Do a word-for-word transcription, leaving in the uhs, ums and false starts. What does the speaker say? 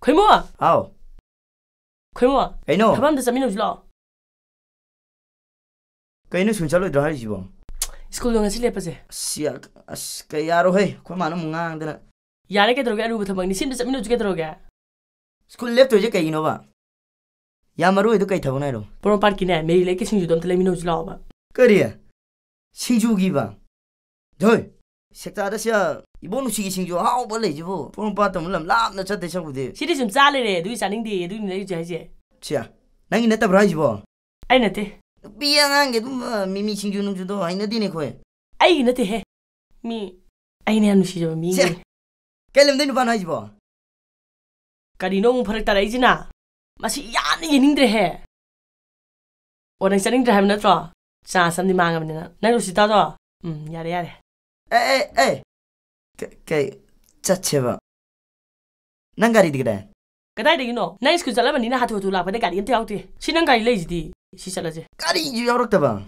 ꯈꯣꯏꯃꯨ! ꯍꯥꯎ꯫ ꯈꯣꯏꯃꯨ! ꯀꯩꯅꯣ? ꯊꯕꯛ ꯑꯝꯇ ꯆꯠꯃꯤꯟꯅꯧꯁꯤ ꯂꯥꯛꯑꯣ꯫ ꯀꯩꯅꯣ, ꯁ꯭ꯀꯨꯜ ꯆꯠꯂꯣꯏꯗ꯭ꯔꯣ ꯍꯥꯏꯔꯤꯁꯤꯕꯣ? ꯁ꯭ꯀꯨꯜꯗꯣ ꯉꯁꯤ ꯂꯦꯞꯄꯁꯦ꯫ ꯑꯁ, ꯌꯥ-, ꯑꯁ, ꯀꯩ ꯌꯥꯔꯣꯍꯦ, ꯑꯩꯈꯣꯏ ꯃꯥꯅ ꯑꯃꯨꯛ ꯉꯥꯡꯗꯅ꯫ ꯌꯥꯔꯦ, ꯀꯩꯗꯧꯔꯒꯦ? ꯑꯔꯨꯕ ꯊꯕꯛꯅꯤ, ꯁꯤ ꯑꯝꯇ ꯆꯠꯃꯤꯟꯅꯧꯁꯤ ꯀꯩꯗꯧꯔꯒꯦ? ꯁ꯭ꯀꯨꯜ ꯂꯦꯞꯇꯣꯏꯁꯦ ꯀꯩꯒꯤꯅꯣꯕ? ꯌꯥꯝ ꯃꯔꯨ ꯑꯣꯏꯗꯣ ꯀꯩ ꯊꯕꯛꯅꯣ ꯍꯥꯏꯔꯣ? ꯄꯣꯔꯣꯝꯄꯥꯠꯀꯤꯅꯦ, ꯃꯦꯔꯤ ꯂꯩꯀꯤ ꯁꯤꯡꯖꯨꯗꯣ ꯑꯝꯇ ꯂꯩꯃꯤꯟꯅꯧꯁꯤ ꯂꯥꯛꯑꯣꯕ꯫ ꯀꯔꯤ? ꯁꯤꯡꯖꯨꯒꯤꯕ? ꯍꯣꯏ, ꯁꯦꯛꯇꯥꯗ ꯁꯤ ꯏꯕꯣꯛ ꯅꯨꯡꯁꯤꯒꯤ ꯁꯤꯡꯖꯨ ꯑꯍꯥꯎꯕ ꯂꯩꯁꯤꯕꯨ, ꯄꯣꯔꯣꯝꯄꯥꯠꯇ ꯑꯃꯨꯛ ꯂꯝ ꯂꯥꯞꯅ ꯆꯠꯇꯣꯏ ꯁꯔꯨꯛꯄꯨꯗꯤ꯫ ꯁꯤꯗꯤ ꯁꯨꯝ ꯆꯥ ꯂꯩꯔꯦ, ꯑꯗꯨꯒꯤ ꯆꯥꯅꯤꯡꯗꯦ, ꯑꯗꯨꯒꯤꯅꯦ ꯂꯩꯔꯨꯁꯦ ꯍꯥꯏꯁꯦ꯫ ꯁꯤꯌꯥ, ꯅꯪꯒꯤ ꯅꯠꯇꯕ꯭ꯔꯣ ꯍꯥꯏꯁꯤꯕꯣ? ꯑꯩ ꯅꯠꯇꯦ꯫ ꯅꯨꯄꯤ ꯑꯉꯥꯡꯒꯤ ꯑꯗꯨꯝꯕ ꯃꯤꯃꯤ ꯁꯤꯡꯖꯨ ꯅꯨꯡꯖꯨꯗꯣ ꯍꯩꯅꯗꯦꯅꯦ ꯑꯩꯈꯣꯏ꯫ ꯑꯩꯒꯤ ꯅꯠꯇꯦꯍꯦ꯫ ꯃꯤ, ꯑꯩꯅ ꯌꯥꯝ ꯅꯨꯡꯁꯤꯖꯕ ꯃꯤ꯫ ꯁꯦ! ꯀꯩ ꯂꯝꯗꯩ ꯅꯨꯄꯥꯅꯣ ꯍꯥꯏꯁꯤꯕꯣ? ꯀꯔꯤꯅꯣ ꯑꯃꯨꯛ ꯐꯔꯛ ꯇꯥꯔꯛꯏꯁꯤꯅ? ꯃꯁꯤ ꯌꯥꯝꯅ ꯌꯦꯡꯅꯤꯡꯗ꯭ꯔꯦꯍꯦ꯫ ꯑꯣ, ꯅꯪ ꯆꯠꯅꯤꯡꯗ꯭ꯔꯦ ꯍꯥꯏꯕ ꯅꯠꯇ꯭ꯔꯣ? ꯆꯥꯟꯁ ꯑꯃꯗꯤ ꯃꯥꯡꯉꯕꯅꯤꯅ꯫ ꯅꯪ ꯔꯨꯁꯤꯇꯥꯗꯣ? ꯎꯝ, ꯌꯥꯔꯦ, ꯌꯥꯔꯦ꯫ ꯑꯦ, ꯑꯦ, ꯑꯦ! ꯀ-, ꯀꯩ, ꯆꯠꯁꯦꯕ? ꯅꯪ ꯒꯥꯔꯤꯗꯤ ꯀꯗꯥꯏ? ꯀꯗꯥꯏꯗꯒꯤꯅꯣ? ꯅꯪ ꯁ꯭ꯀꯨꯜ ꯆꯠꯂꯝꯃꯅꯤꯅ ꯍꯥꯊꯨ ꯍꯥꯊꯨ ꯂꯥꯛꯄꯗ ꯒꯥꯔꯤ ꯑꯝꯇ ꯌꯥꯎꯗꯦ꯫ ꯁꯤ ꯅꯪ ꯒꯥꯔꯤ ꯂꯩꯁꯤꯗꯤ꯫ ꯁꯤ ꯆꯠꯂꯁꯦ꯫ ꯒꯥꯔꯤꯁꯨ ꯌꯥꯎꯔꯛꯇꯕ?